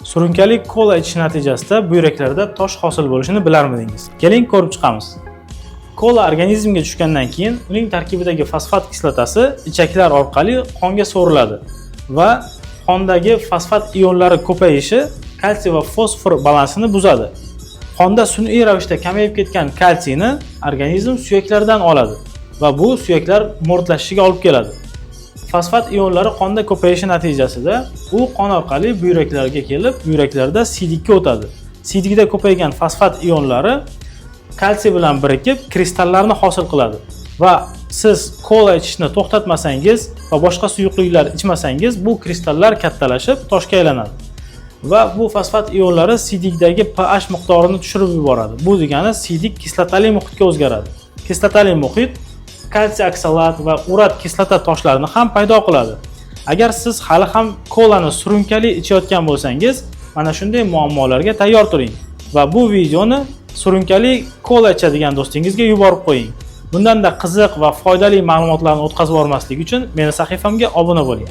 Surunkali kola ichish natijasida buyraklarda tosh hosil bo'lishini bilarmidingiz? Keling, ko'rib chiqamiz. Kola organizmga tushgandan keyin uning tarkibidagi fosfat kislotasi ichaklar orqali qonga so'riladi va qondagi fosfat ionlari ko'payishi kalsiy va fosfor balansini buzadi. Qonda sun'iy ravishda kamayib ketgan kalsiyni organizm suyaklardan oladi va bu suyaklar mo'rtlashishiga olib keladi. Fosfat ionlari qonda ko'payishi natijasida u qon orqali buyraklarga kelib, buyraklarda siydikka o'tadi. Siydikda ko'paygan fosfat ionlari kalsiy bilan birikib kristallarni hosil qiladi va siz kola ichishni to'xtatmasangiz va boshqa suyuqliklar ichmasangiz, bu kristallar kattalashib toshga aylanadi. Va bu fosfat ionlari siydikdagi pH miqdorini tushirib yuboradi. Bu degani siydik kislotali muhitga o'zgaradi. Kislotali muhit kalsiy oksalat va urat kislota toshlarini ham paydo qiladi. Agar siz hali ham kolani surunkali ichayotgan bo'lsangiz, mana shunday muammolarga tayyor turing va bu videoni surunkali kola ichadigan do'stingizga yuborib qo'ying. Bundanda qiziq va foydali ma'lumotlarni o'tkazib yubormaslik uchun meni sahifamga obuna bo'ling.